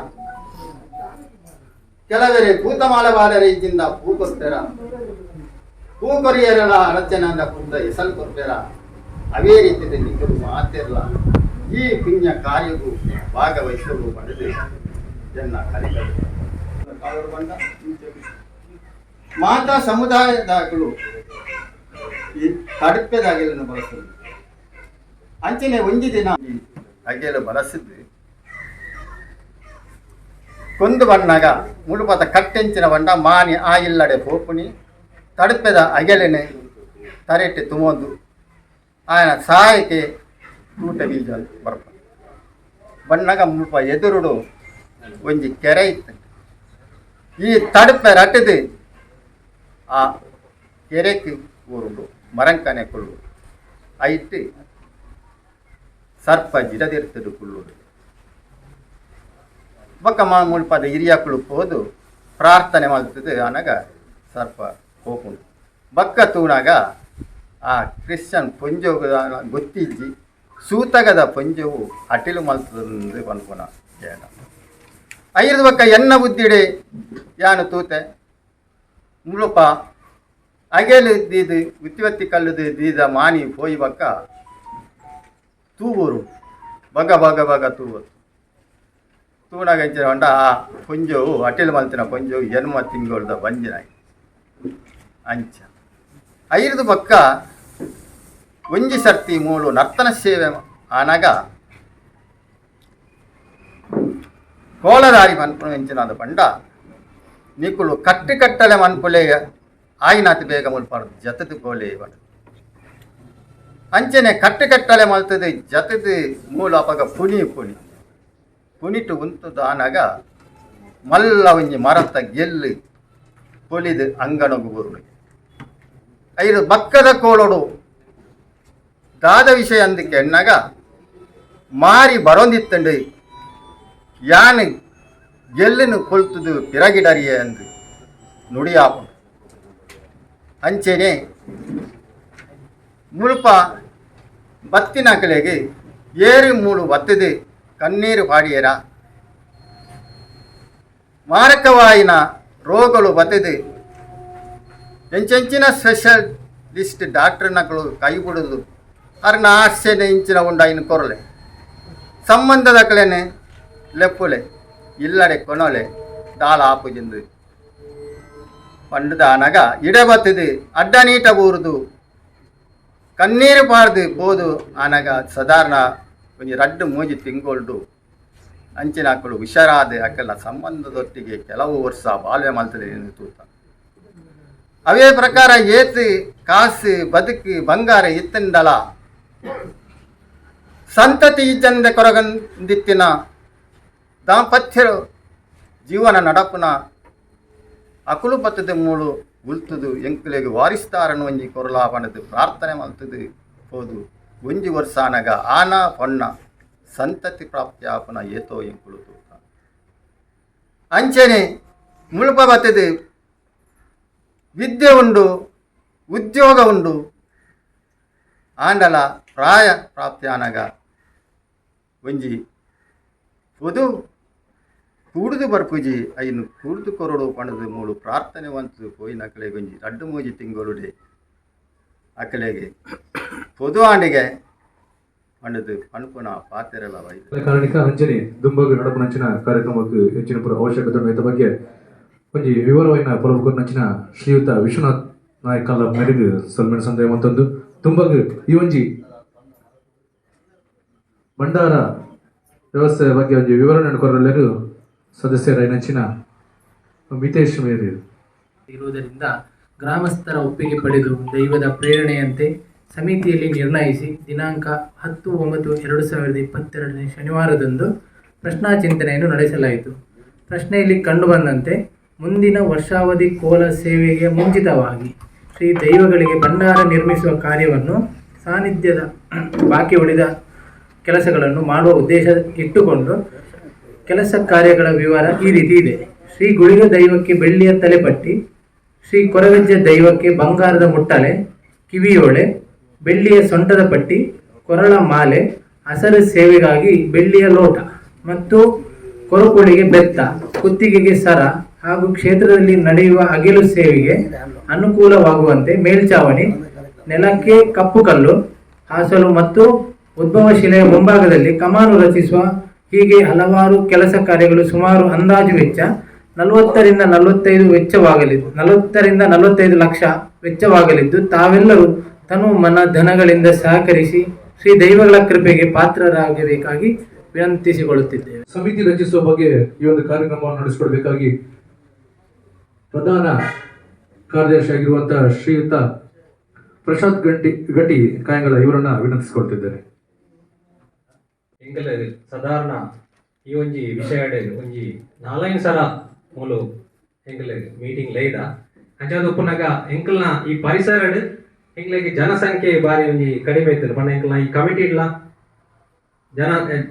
ಕೆಲವರೆ ಪೂತ ಮಾಲೆ ಬಾಡರೆ ಇದ್ದಿಂದ ಪೂ ಕೊರ್ಪೆರ ಪೂ ಕೊರಿಯರಲ ಅರಚನಾದ ಪೂತ ಎಸಲ್ ಕೊರ್ಪೆರ ಅವೇ ರೀತಿಯಲ್ಲಿ ನಿಕ್ಕಲು ಮಾತಿರಲ ಈ ಪುಣ್ಯ ಕಾರ್ಯವು ಭಾಗವಹಿಸಲು ಪಡೆದು ಜನ ಕಲಿಗಳು ಬಂಡ ಮಾತಾ ಸಮುದಾಯದಾಗಲು ಈ ತಡುಪೆದ ಅಗೆಲನ್ನು ಬಳಸುವುದು. ಅಂಚನೆ ಒಂಜಿ ದಿನ ಈ ಅಗೆಲು ಬಳಸಿದ್ದು ಕೊಂದು ಬಣ್ಣಗ ಮುಳುಪದ ಕಟ್ಟೆಂಚಿನ ಬಂಡ ಮಾನಿ ಆ ಇಲ್ಲಡೆ ಪೋಪುನಿ ತಡುಪೆದ ಅಗೆಲೆನೆ ತರೆಟೆ ತುಮೊಂದು ಆಯನ ಸಹಾಯಕ್ಕೆ ತೂಟ ಬೀಜ ಬರ್ಪ ಬಣ್ಣಗ ಮುಲ್ಪ ಎದುರುಡು ಒಂಜಿ ಕೆರೆ ಇತ್ತು. ಈ ತಡುಪೆ ರಟ್ಟದು ಆ ಕೆರೆಕ್ ಊರುಂಡು ಮರಂಕನೆ ಕುಳ್ಳು ಐಟ್ ಸರ್ಪ ಜಿಡದಿರ್ತದು ಕುಳ್ಳುಡು. ಬೊಕ್ಕ ಮುಲ್ಪದ ಹಿರಿಯಕುಲು ಪೋದು ಪ್ರಾರ್ಥನೆ ಮಲ್ತದು ಅನಗ ಸರ್ಪ ಪೋಪುಂಡು. ಬಕ್ಕ ತೂನಾಗ ಆ ಕ್ರಿಶ್ಚಿಯನ್ ಪೊಂಜೋಗ ಗೊತ್ತಿಜ್ಜಿ ಸೂತಗದ ಪೊಂಜೋವು ಅಟಿಲು ಮಲ್ತದಂದು ಪನ್ಪುನ ಏನ ಐದು ಬಕ್ಕ ಎನ್ನ ಬುದ್ಧಿಡೆ ಯಾನು ತೂತೆ ಮುಳುಪ ಅಗೆಲು ದೀದು ಉತ್ತಿವತ್ತಿ ಕಲ್ಲುದು ದೀದ ಮಾನಿ ಪೋಯಿ ಬಕ್ಕ ತೂವೂರು ಬಗ ಬಗ ಬಗ ತೂವರು ತೂನಾಗ ಎಂಚಿನ ಪಂಡ ಆ ಪೊಂಜೋವು ಅಟಿಲು ಮಲ್ತಿನ ಪೊಂಜೋವು ಎನ್ಮ ತಿಂಗೊಳ್ದ ಬಂಜಿನಾಯಿ. ಅಂಚ ಐದು ಬಕ್ಕ ಒಂಜಿ ಸರ್ತಿ ಮೂಲು ನರ್ತನ ಸೇವೆ ಆನಗ ಕೋಲದಾರಿ ಮನ್ಪುನ ಎಂಚಿನಾದ ಪಂಡ ನಿಕುಲು ಕಟ್ಟಿ ಕಟ್ಟಲೆ ಮನ್ಪುಲೆ ಆಯಿನಾತಿ ಬೇಗ ಮುಲ್ಪಾಡು ಜತದು ಕೋಲೆ ಪಂಡ ಅಂಚನೆ ಕಟ್ಟಿ ಕಟ್ಟಲೆ ಮಲ್ತದೆ ಜತದು ಮೂಲ ಅಪಗ ಪುನಿ ಪುನಿ ಪುನಿಟು ಉಂತುದು ಆನಗ ಮಲ್ಲ ಒಂಜಿ ಮರತ ಗೆಲ್ಲು ಪೊಲಿದು ಅಂಗಣಗು ಬರುಡು. ಐದು ಬಕ್ಕದ ಕೋಲೊಡು ದಾದ ವಿಷಯ ಅಂದಕ್ಕೆ ಎಣ್ಣಗ ಮಾರಿ ಬರೋಂದಿತ್ತಂಡು ಯಾನು ಗೆಲ್ಲುನು ಕೊಲ್ತುದು ಪಿರಗಿಡರಿಯೆ ಅಂದು ನುಡಿಯಾಪುಂಡು. ಅಂಚೆನೆ ಮುಲ್ಪ ಬತ್ತಿನಕಲೆಗೆ ಏರು ಮೂಳು ಬತ್ತದು ಕಣ್ಣೀರು ಪಾಡಿಯರ ಮಾರಕವಾಯಿನ ರೋಗಗಳು ಬತ್ತದು ಎಂಚೆಂಚಿನ ಸ್ಪೆಷಲಿಸ್ಟ್ ಡಾಕ್ಟರ್ನಕಲು ಕೈ ಬಿಡುದು ಅರ್ನ ಆಸೆನೆ ಇಂಚಿನ ಉಂಡಾಯಿನ ಕೊರಲೆ ಸಂಬಂಧದಕಲೆನೆ ಲೆಪ್ಪುಲೆ ಇಲ್ಲಡೆ ಕೊನೊಲೆ ದಾಲ ಆಪುಜಿಂದು ಪಂಡದ ಅನಗ ಇಡೆ ಬತ್ತದು ಅಡ್ಡ ನೀಟ ಬೂರುದು ಕಣ್ಣೀರು ಪಾರ್ದು ಪೋದು ಆನಗ ಸಾಧಾರಣ ಒಂಜಿ ರಡ್ಡು ಮೂಜಿ ತಿಂಗೊಳ್ಡು ಅಂಚಿನ ಅಕ್ಕಳು ಹುಷಾರಾದ ಅಕ್ಕಲ ಸಂಬಂಧದೊಟ್ಟಿಗೆ ಕೆಲವು ವರ್ಷ ಬಾಳ್ವೆ ಮಲ್ತದೆ ಎಂದು ತೂತ. ಅವೇ ಪ್ರಕಾರ ಏತು ಕಾಸು ಬದುಕು ಬಂಗಾರ ಇತ್ತಂಡಲ ಸಂತತಿ ಇಜ್ಜಂದೆ ಕೊರಗಂದಿತ್ತಿನ ದಾಂಪತ್ಯರು ಜೀವನ ನಡಪುನ ಅಕುಲು ಬತ್ತದ ಮೂಳು ಉಲ್ತುದು ಎಂಕುಲೆಗ್ ವಾರಿಸ್ತಾರನು ಒಂಜಿ ಕೊರಲಾ ಪಂಡದು ಪ್ರಾರ್ಥನೆ ಮಲ್ತುದು ಪೋದು ಒಂಜಿ ವರ್ಷಾನಗ ಆನ ಪೊಣ್ಣ ಸಂತತಿ ಪ್ರಾಪ್ತಿ ಆಪುನ ಏತೋ ಎಂಕುಲು ತೂತ. ಅಂಚನೆ ಮುಲ್ಪ ಬತ್ತದು ವಿದ್ಯೆ ಉಂಡು ಉದ್ಯೋಗ ಉಂಡು ಆಂಡಲ ಪ್ರಾಯ ಪ್ರಾಪ್ತಿ ಆನಗ ಒಂಜಿ ಪೊದು ಕೂಡುದು ಬರ್ಪುಜಿ ಐನು ಕೂಡುದು ಕೊರಡು ಪಂಡದು ಮೂಳು ಪ್ರಾರ್ಥನೆ ವಂತದು ಪೋಯಿನ ಅಕಲೆಗ್ ಒಂಜಿ ರಡ್ಡು ಮೂಜಿ ತಿಂಗೊಳುಡೆ ಅಕಲೆಗೆ ಪೊದು ಆಂಡಿಗೆ ಪಂಡದು ಪನ್ಪುನ ಪಾತೆರಲ ವೈದ್ಯ. ಕಾರಣಿಕ ಅಂಚನೆ ದುಂಬಗ್ ನಡಪುನಂಚಿನ ಕಾರ್ಯಕ್ರಮಕ್ಕೆ ಹೆಚ್ಚಿನ ಪೂರ ಅವಶ್ಯಕತೆ ಉಂಡು. ಬಗ್ಗೆ ಒಂಜಿ ವಿವರವಾಯಿನ ಪೊಲಬು ಕೊರ್ನಂಚಿನ ಶ್ರೀಯುತ ವಿಶ್ವನಾಥ್ ನಾಯಕ್ ಕಲ್ಲ ಮೇರೆಗ್ ಸಲ್ಮೆನ್ ಸಂದೇಹ ಮಂತೊಂದು ದುಂಬಗ್ ಈ ಒಂಜಿ ಭಂಡಾರ ವ್ಯವಸ್ಥೆ ಬಗ್ಗೆ ಒಂಜಿ ವಿವರಣೆ ಕೊರಲೆರು ಸದಸ್ಯರಾಯಿನಂಚಿನ ಮಿತೇಶ್ ಮೇರಿ. ಇರುವುದರಿಂದ ಗ್ರಾಮಸ್ಥರ ಒಪ್ಪಿಗೆ ಪಡೆದು ದೈವದ ಪ್ರೇರಣೆಯಂತೆ ಸಮಿತಿಯಲ್ಲಿ ನಿರ್ಣಯಿಸಿ ದಿನಾಂಕ 10-9-2022 ಶನಿವಾರದಂದು ಪ್ರಶ್ನಾ ಚಿಂತನೆಯನ್ನು ನಡೆಸಲಾಯಿತು. ಪ್ರಶ್ನೆಯಲ್ಲಿ ಕಂಡುಬಂದಂತೆ ಮುಂದಿನ ವರ್ಷಾವಧಿ ಕೋಲ ಸೇವೆಗೆ ಮುಂಚಿತವಾಗಿ ಶ್ರೀ ದೈವಗಳಿಗೆ ಭಂಡಾರ ನಿರ್ಮಿಸುವ ಕಾರ್ಯವನ್ನು ಸಾನ್ನಿಧ್ಯದ ಬಾಕಿ ಉಳಿದ ಕೆಲಸಗಳನ್ನು ಮಾಡುವ ಉದ್ದೇಶ ಇಟ್ಟುಕೊಂಡು ಕೆಲಸ ಕಾರ್ಯಗಳ ವಿವರ ಈ ರೀತಿ ಇದೆ. ಶ್ರೀ ಗುಳಿಗ ದೈವಕ್ಕೆ ಬೆಳ್ಳಿಯ ತಲೆಪಟ್ಟಿ, ಶ್ರೀ ಕೊರಗಜ್ಜ ದೈವಕ್ಕೆ ಬಂಗಾರದ ಮುಟ್ಟಲೆ, ಕಿವಿಯೋಳೆ, ಬೆಳ್ಳಿಯ ಸೊಂಟದ ಪಟ್ಟಿ, ಕೊರಳ ಮಾಲೆ, ಹಸರು ಸೇವೆಗಾಗಿ ಬೆಳ್ಳಿಯ ಲೋಟ ಮತ್ತು ಕೊರಕುಳಿಗೆ ಬೆತ್ತ, ಕುತ್ತಿಗೆಗೆ ಸರ ಹಾಗೂ ಕ್ಷೇತ್ರದಲ್ಲಿ ನಡೆಯುವ ಅಗೆಲು ಸೇವೆಗೆ ಅನುಕೂಲವಾಗುವಂತೆ ಮೇಲ್ಚಾವಣಿ, ನೆಲಕ್ಕೆ ಕಪ್ಪು ಕಲ್ಲು ಹಾಸಲು ಮತ್ತು ಉದ್ಭವ ಶಿಲೆಯ ಮುಂಭಾಗದಲ್ಲಿ ಕಮಾನು ರಚಿಸುವ ಹೀಗೆ ಹಲವಾರು ಕೆಲಸ ಕಾರ್ಯಗಳು ಸುಮಾರು ಅಂದಾಜು ವೆಚ್ಚ 40ರಿಂದ 45 ವೆಚ್ಚವಾಗಲಿದ್ದು 40ರಿಂದ 45 ಲಕ್ಷ ವೆಚ್ಚವಾಗಲಿದ್ದು, ತಾವೆಲ್ಲರೂ ತನು ಮನ ಧನಗಳಿಂದ ಸಹಕರಿಸಿ ಶ್ರೀ ದೈವಗಳ ಕೃಪೆಗೆ ಪಾತ್ರರಾಗಬೇಕಾಗಿ ವಿನಂತಿಸಿಕೊಳ್ಳುತ್ತಿದ್ದೇವೆ. ಸಮಿತಿ ರಚಿಸುವ ಬಗ್ಗೆ ಈ ಒಂದು ಕಾರ್ಯಕ್ರಮವನ್ನು ನಡೆಸಿಕೊಡಬೇಕಾಗಿ ಪ್ರಧಾನ ಕಾರ್ಯದರ್ಶಿಯಾಗಿರುವಂತಹ ಶ್ರೀಯುತ ಪ್ರಶಾಂತ್ ಗಂಟಿ ಗಟ್ಟಿ ಕಾಯಂಗಳ ಇವರನ್ನ ವಿನಂತಿಸಿಕೊಳ್ತಿದ್ದೇನೆ. ಎಂಕಲ್ ಸಾಧಾರಣ ಈ ಒಂಜಿ ವಿಷಯ ಒಂಜಿ ನಾಲೈನ್ ಸಲ ಮೂಲು ಎಂಕಲ್ ಮೀಟಿಂಗ್ ಲೈದ. ಅಂಚಾದ ಉಪ್ಪುನಗ ಎಂಕಲ್ನ ಈ ಪರಿಸರಡ್ ಎಂಕ್ಲೆಗ್ ಜನಸಂಖ್ಯೆ ಬಾರಿ ಒಂಜಿ ಕಡಿಮೆ ಇತ್ತು ಪಂಡ ಎಂಕಲ್ನ ಈ ಕಮಿಟಿ ಇಡ್ಲ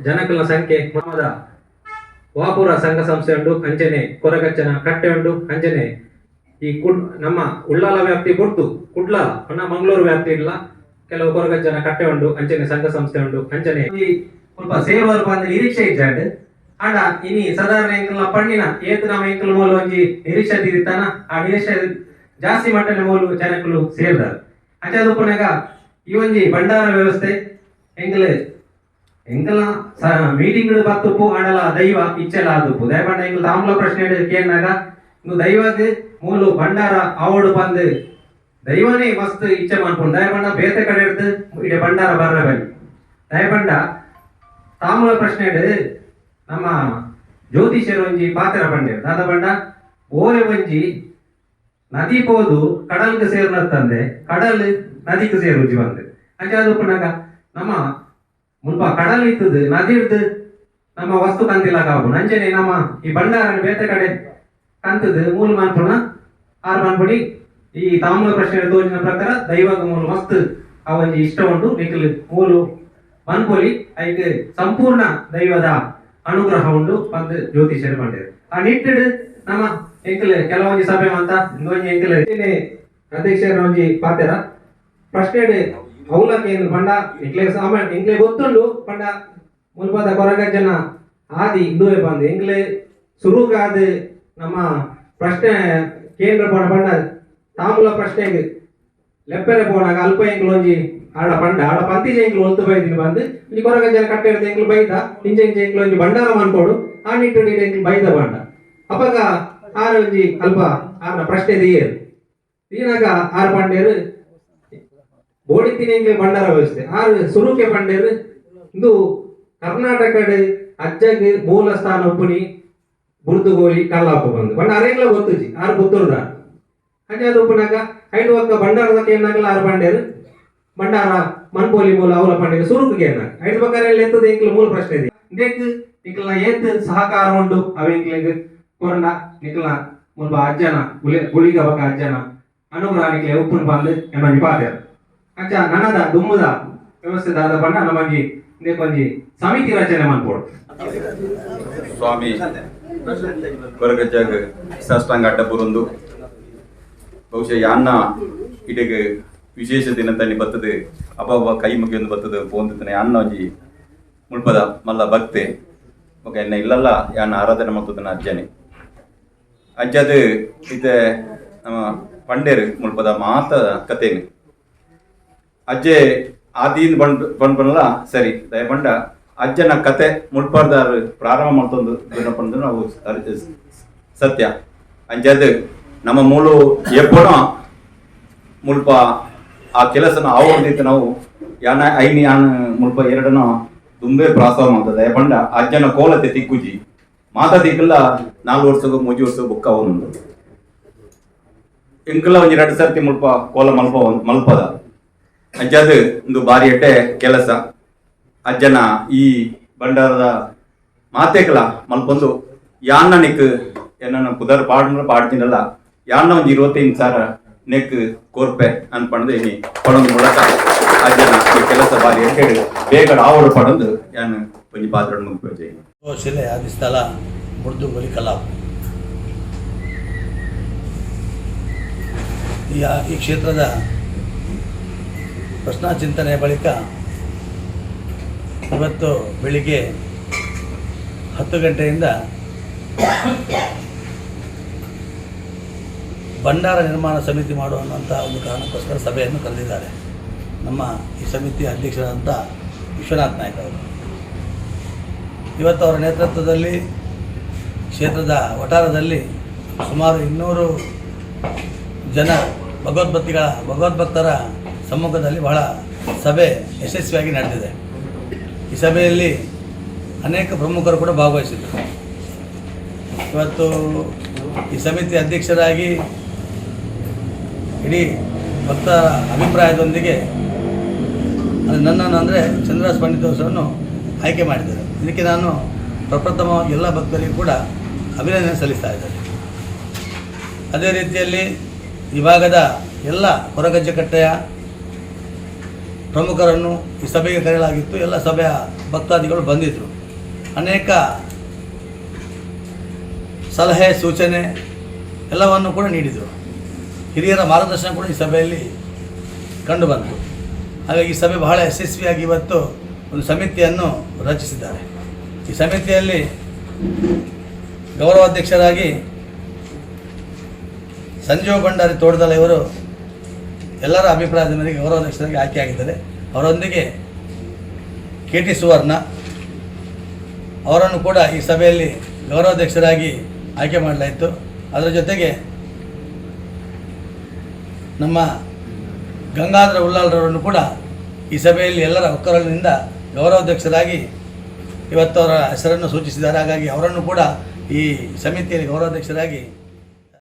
ಜನಕಲ್ನ ಸಂಖ್ಯೆ ಮದ ವಾಪುರ ಸಂಘ ಸಂಸ್ಥೆ ಉಂಡು, ಅಂಚನೆ ಕೊರಗಚ್ಚನ ಕಟ್ಟೆ ಉಂಡು. ಅಂಚನೆ ಈ ಕುಡ್ ನಮ್ಮ ಉಳ್ಳಾಲ ವ್ಯಾಪ್ತಿ ಬುಡ್ದು ಕುಡ್ಲಾಲ ಪಂಡ ಮಂಗಳೂರು ವ್ಯಾಪ್ತಿ ಇಲ್ಲ ಕೆಲವು ಕೊರಗಜ್ಜನ ಕಟ್ಟೆ ಉಂಡು, ಅಂಚನೆ ಸಂಘ ಸಂಸ್ಥೆ ಉಂಡು. ಅಂಚನೆ ಈ ಸ್ವಲ್ಪ ಸೇವರ್ ಬಂದ ನಿರೀಕ್ಷೆ ಇಜ್ಜಾಂಡ್. ಆಂಡ ಇನಿ ಸಾಧಾರಣ ಎಂಕಲ್ನ ಪಣ್ಣಿನ ಏತ್ ನಮ್ಮ ಎಂಕಲ್ ಮೂಲ ಒಂಜಿ ನಿರೀಕ್ಷೆ ತೀರಿತಾನ, ಆ ನಿರೀಕ್ಷೆ ಜಾಸ್ತಿ ಮಟ್ಟದ ಮೂಲು ಜನಕುಲು ಸೇರ್ದಾರ. ಅಂಚಾದ ಉಪ್ಪುನಗ ಈ ಒಂಜಿ ಭಂಡಾರ ವ್ಯವಸ್ಥೆ ಎಂಕಲ್ ಎಂಕಲ್ನ ಮೀಟಿಂಗ್ ಬತ್ತುಪ್ಪು ಆಂಡಲ ದೈವ ಇಚ್ಛೆಲ ಆದುಪ್ಪು. ದಯಪಂಡ ಎಂಕಲ್ ತಾಂಬೂಲ ಪ್ರಶ್ನೆ ಕೇಳಿನಾಗ ಇಂದು ದೈವಗ್ ಮೂಲು ಭಂಡಾರ ಆವಡು ಬಂದು ದೈವನೇ ಮಸ್ತ್ ಇಚ್ಛೆ ಮಾಡ್ಕೊಂಡು. ದಯಪಂಡ ಬೇತೆ ಕಡೆ ಇರ್ದು ಇಡೆ ಭಂಡಾರ ಬರ್ರ ಬಲ್ಲಿ. ದಯಪಂಡ ತಾಂಬೂಲ ಪ್ರಶ್ನೆ ನಮ್ಮ ಜ್ಯೋತಿಷ್ಯರು ಒಂಜಿ ಪಾತ್ರ ಪಂಡೇರು. ದಾದ ಪಂಡ, ಓರೆ ಒಂಜಿ ನದಿ ಪೋದು ಕಡಲ್ಗೆ ಸೇರ್ನತ್ತಂದೆ, ಕಡಲ್ ನದಿಗೆ ಸೇರುಜಿ ಬಂದು. ಅಂಚಾದ ಉಪ್ಪುನಾಗ ನಮ್ಮ ಮುಲ್ಪ ಕಡಲ್ ಇತ್ತದು, ನದಿ ಇಡ್ದು ನಮ್ಮ ವಸ್ತು ಕಂತಿಲ್ಲ ಕಾಪುನ. ಅಂಚನೆ ನಮ್ಮ ಈ ಭಂಡಾರನ ಬೇತೆ ಕಡೆ ಕಂತದು ಮೂಲ ಮಾನ್ಪುನ ಆರ್ ಮಾನ್ಪುಡಿ. ಈ ತಾಂಬೂಲ ಪ್ರಶ್ನೆ ತೋಜಿನ ಪ್ರಕಾರ ದೈವಗ ಮೂಲು ಮಸ್ತ್ ಆ ಒಂಜಿ ಇಷ್ಟ ಉಂಟು. ನಿಕಲ್ ಮೂಲು ಮನ್ಪೊಲಿ, ಐಕ್ ಸಂಪೂರ್ಣ ದೈವದ ಅನುಗ್ರಹ ಉಂಡು ಪಂದ್ ಜ್ಯೋತಿಷ್ಯರು ಪಂಡೇರು. ಆ ನಿಟ್ಟಿಡ್ ನಮ್ಮ ಎಂಕಲ್ ಕೆಲವೊಂಜಿ ಸಭೆ ಮಂತ ಇಂದೊಂಜಿ ಎಂಕಲ್ ಅಧ್ಯಕ್ಷರ ಒಂಜಿ ಪಾತೆರ ಪ್ರಶ್ನೆ ಅವಲಕ್ಕೆ ಏನು ಪಂಡ ಎಂಕ್ಲೆ ಸಾಮಾನ್ಯ ಎಂಕ್ಲೆ ಗೊತ್ತುಂಡು. ಪಂಡ ಮುಲ್ಪದ ಕೊರಗಜ್ಜನ ಆದಿ ಇಂದುವೆ ಬಂದು ಎಂಕ್ಲೆ ಸುರುಗಾದ ನಮ್ಮ ಪ್ರಶ್ನೆ ಕೇಂದ್ರ ಪೋಣ ಪಂಡ ತಾಂಬೂಲ ಪ್ರಶ್ನೆಗೆ ಲೆಪ್ಪೆರೆ ಪೋಣಾಗ ಅಲ್ಪ ಎಂಕ್ಲು ಒಂಜಿ ಆಡ ಪಂಡ ಆಡ ಪಂತಿಜ ಎಂಕ್ಲು ಒಲ್ತು ಬೈದಿನಿ ಬಂದು. ಈ ಕೊರಗಜ್ಜನ ಕಟ್ಟೆ ಹಿಡ್ದು ಎಂಕ್ಲು ಬೈದ ಇಂಚ ಇಂಚ ಎಂಕ್ಲು ಒಂಜಿ ಭಂಡಾರ ಮನ್ಪೋಡು, ಆ ನಿಟ್ಟು ಎಂಕ್ಲು ಬೈದ ಬಂಡ. ಅಪಗ ಆರು ಒಂಜಿ ಅಲ್ಪ ಆರ್ನ ಪ್ರಶ್ನೆ ದಿಯೇರು ದೀನಾಗ ಆರು ಪಂಡೇರು ಬೋಡಿತ್ತಿನ ಎಂಕ್ಲೆ ಭಂಡಾರ ವ್ಯವಸ್ಥೆ. ಆರು ಸುರುಕೆ ಪಂಡೇರು, ಇಂದು ಕರ್ನಾಟಕಡ್ ಅಜ್ಜಗ್ ಮೂಲ ಸ್ಥಾನ ಉಪ್ಪುನಿ ಬುರ್ದುಗೋಲಿ ಕಲ್ಲಾಪ ಬಂದು. ಬಣ್ಣ ಅರೆಂಗ್ಲ ಗೊತ್ತುಜಿ, ಆರು ಪುತ್ತೂರ್ದ. ಅಂಚಾದ ಉಪ್ಪುನಾಗ ಐದು ಒಕ್ಕ ಭಂಡಾರದ ಕೇನಾಗಲ ಆರು ಪಂಡೇರು ಭಂಡಾರ ಮನ್ಪೋಲಿ ಮೂಲ ಅವಲ ಪಂಡೇರು ಸುರುಕು ಕೇನಾಗ. ಐದು ಪಕ್ಕ ಎತ್ತದ ಎಂಕ್ಲ ಮೂಲ ಪ್ರಶ್ನೆ ಇದೆ. ಇಂದೆಕ್ ನಿಕ್ಲ್ನ ಏತ್ ಸಹಕಾರ ಉಂಡು ಅವ ಎಂಕ್ಲೆಗ್ ಕೊರಂಡ ನಿಕ್ಲ್ನ ಮುಲ್ಪ ಅಜ್ಜನ ಗುಳಿ ಗುಳಿಗ ಬಕ ಅಜ್ಜನ ಅನುಗ್ರಹ ನಿಕ್ಲೆ ಉಪ್ಪುನ್ ಬಂದು ಎನ್ನೊಂಜಿ ಪಾತೆರ್. ಅಂಚ ನನದ ದುಮ್ಮುದ ವ್ಯವಸ್ಥೆ ದಾದ ಪಂಡ ನಮ್ಮಂಜಿ ಇಂದೆಕೊಂಜಿ ಸಮಿತಿ ರಚನೆ ಮನ್ಪೋಡು. ಸ್ವಾಮಿ ಕೊರಗಜ್ಜಗ್ ಸಾಷ್ಟಾಂಗ ಅಡ್ಡ ಬುರುಂದು, ಬಹುಶಃ ಯಾನ್ನ ಇಡೆಗ್ ವಿಶೇಷ ದಿನದಲ್ಲಿ ಬರ್ತದೆ ಅಬ್ಬಬ್ಬ ಕೈ ಮುಗಿಯೊಂದು ಬರ್ತದೆ ಪೋಂದಿತ್ತನೆ. ಯಾನ್ನ ಒಂಜಿ ಮುಲ್ಪದ ಮಲ್ಲ ಭಕ್ತೆ ಬೊಕ ಎನ್ನ ಇಲ್ಲಲ್ಲ ಯಾನ್ನ ಆರಾಧನೆ ಮಲ್ತದನ ಅಜ್ಜನೆ. ಅಜ್ಜದು ಇತ್ತೆ ನಮ್ಮ ಪಂಡೇರು ಮುಲ್ಪದ ಮಾತ ಕಥೆನು ಅಜ್ಜೆ ಆದೀನ್ ಬಂಡ್ ಬಂಡ್ ಸರಿ. ದಯಪಂಡ ಅಜ್ಜನ ಕತೆ ಮುಲ್ಪರ್ದಾರ್ ಪ್ರಾರಂಭ ಮಾಡ್ತೊಂದು ಪಂದು ನಾವು ಸತ್ಯ. ಅಂಚಾದ್ ನಮ್ಮ ಮೂಲು ಎಪ್ಪನೋ ಮುಲ್ಪ ಆ ಕೆಲಸನ ಆವೊಂದಿತ್ತು. ನಾವು ಯಾನ ಐನ್ ಯಾನ್ ಮುಲ್ಪ ಎರಡನೋ ದುಂಬೆ ಪ್ರಾಸ್ತಾವ ಮಾಡ್ತದೆ. ದಯಪಂಡ ಅಜ್ಜನ ಕೋಲತೆ ತಿಕ್ಕುಜಿ ಮಾತಾ ದಿಕ್ಕಲ್ಲ 4 ವರ್ಷ 3 ವರ್ಷ ಬುಕ್ಕ ಉಂಡು. ಇಂಕಲ ಒಂಜಿ ರಡ್ಡ್ ಸರ್ತಿ ಮುಲ್ಪ ಕೋಲ ಮಲ್ಪ ಮಲ್ಪದ. ಅಂಚಾದ್ ಒಂದು ಬಾರಿ ಎಡ್ಡೆ ಕೆಲಸ. ಅಜ್ಜನ ಈ ಭಂಡಾರದ ಮಾತೆಕಲ ಮಲ್ಪೊಂದು ಯಾನ್ನ ನಿಕ್ ಎನ್ನ ಪುದರ್ ಪಾಡ್ನ ಪಾಡ್ತಿನಲ್ಲ, ಯಾನ್ನ ಒಂಜಿ 25,000 ನೆಕ್ ಕೋರ್ಪೆ ಅನ್ಪಂದು ಇನಿ ಪಡೊಂದು ಮೂಲಕ ಅಜ್ಜನ ಈ ಕೆಲಸ ಬಾರಿ ಎಡ್ಡೆಡ್ ಬೇಗ ಆವಡು ಪಡೊಂದು ಯಾನ್ ಒಂಜಿ ಪಾತ್ರ ಮುಗಿಪೆ. ಶಿಲೆ ಆದಿ ಸ್ಥಳ ಬುರ್ದುಗೋಲಿ ಕಲಾಪ್. ಈ ಈ ಕ್ಷೇತ್ರದ ಪ್ರಶ್ನಾ ಚಿಂತನೆಯ ಬಳಿಕ ಇವತ್ತು ಬೆಳಿಗ್ಗೆ 10 ಗಂಟೆಯಿಂದ ಭಂಡಾರ ನಿರ್ಮಾಣ ಸಮಿತಿ ಮಾಡುವಂಥ ಒಂದು ಕಾರಣಕ್ಕೋಸ್ಕರ ಸಭೆಯನ್ನು ಕರೆದಿದ್ದಾರೆ ನಮ್ಮ ಈ ಸಮಿತಿಯ ಅಧ್ಯಕ್ಷರಾದಂಥ ವಿಶ್ವನಾಥ್ ನಾಯ್ಕ ಅವರು. ಇವತ್ತು ಅವರ ನೇತೃತ್ವದಲ್ಲಿ ಕ್ಷೇತ್ರದ ವಠಾರದಲ್ಲಿ ಸುಮಾರು 200 ಜನ ಭಗವದ್ಭಕ್ತರ ಸಮ್ಮುಖದಲ್ಲಿ ಬಹಳ ಸಭೆ ಯಶಸ್ವಿಯಾಗಿ ನಡೆದಿದೆ. ಈ ಸಭೆಯಲ್ಲಿ ಅನೇಕ ಪ್ರಮುಖರು ಕೂಡ ಭಾಗವಹಿಸಿದರು. ಇವತ್ತು ಈ ಸಮಿತಿ ಅಧ್ಯಕ್ಷರಾಗಿ ಇಡೀ ಭಕ್ತರ ಅಭಿಪ್ರಾಯದೊಂದಿಗೆ ನನ್ನನ್ನು ಅಂದರೆ ಚಂದ್ರದಾಸ್ ಪಂಡಿತ್ ಅವರನ್ನು ಆಯ್ಕೆ ಮಾಡಿದ್ದಾರೆ. ಇದಕ್ಕೆ ನಾನು ಪ್ರಪ್ರಥಮವಾಗಿ ಎಲ್ಲ ಭಕ್ತರಿಗೂ ಕೂಡ ಅಭಿನಂದನೆ ಸಲ್ಲಿಸ್ತಾ ಇದ್ದೇನೆ. ಅದೇ ರೀತಿಯಲ್ಲಿ ಈ ಭಾಗದ ಎಲ್ಲ ಕೊರಗಜ್ಜಕಟ್ಟೆಯ ಪ್ರಮುಖರನ್ನು ಈ ಸಭೆಗೆ ಕರೆಯಲಾಗಿತ್ತು. ಎಲ್ಲ ಸಭೆಯ ಭಕ್ತಾದಿಗಳು ಬಂದಿದ್ದರು. ಅನೇಕ ಸಲಹೆ ಸೂಚನೆ ಎಲ್ಲವನ್ನು ಕೂಡ ನೀಡಿದರು. ಹಿರಿಯರ ಮಾರ್ಗದರ್ಶನ ಕೂಡ ಈ ಸಭೆಯಲ್ಲಿ ಕಂಡುಬಂತು. ಹಾಗಾಗಿ ಈ ಸಭೆ ಬಹಳ ಯಶಸ್ವಿಯಾಗಿ ಇವತ್ತು ಒಂದು ಸಮಿತಿಯನ್ನು ರಚಿಸಿದ್ದಾರೆ. ಈ ಸಮಿತಿಯಲ್ಲಿ ಗೌರವಾಧ್ಯಕ್ಷರಾಗಿ ಸಂಜೀವ ಭಂಡಾರಿ ತೋಟದಲ್ಲ ಇವರು ಎಲ್ಲರ ಅಭಿಪ್ರಾಯದ ಮೇರೆಗೆ ಗೌರವಾಧ್ಯಕ್ಷರಾಗಿ ಆಯ್ಕೆಯಾಗಿದ್ದಾರೆ. ಅವರೊಂದಿಗೆ ಕೆ.ಟಿ. ಸುವರ್ಣ ಅವರನ್ನು ಕೂಡ ಈ ಸಭೆಯಲ್ಲಿ ಗೌರವಾಧ್ಯಕ್ಷರಾಗಿ ಆಯ್ಕೆ ಮಾಡಲಾಯಿತು. ಅದರ ಜೊತೆಗೆ ನಮ್ಮ ಗಂಗಾಧರ ಉಲ್ಲಾಲ್ರವರನ್ನು ಕೂಡ ಈ ಸಭೆಯಲ್ಲಿ ಎಲ್ಲರ ಒಕ್ಕರಲಿನಿಂದ ಗೌರವಾಧ್ಯಕ್ಷರಾಗಿ ಇವತ್ತು ಅವರ ಹೆಸರನ್ನು ಸೂಚಿಸಿದ್ದಾರೆ. ಹಾಗಾಗಿ ಅವರನ್ನು ಕೂಡ ಈ ಸಮಿತಿಯಲ್ಲಿ ಗೌರವಾಧ್ಯಕ್ಷರಾಗಿ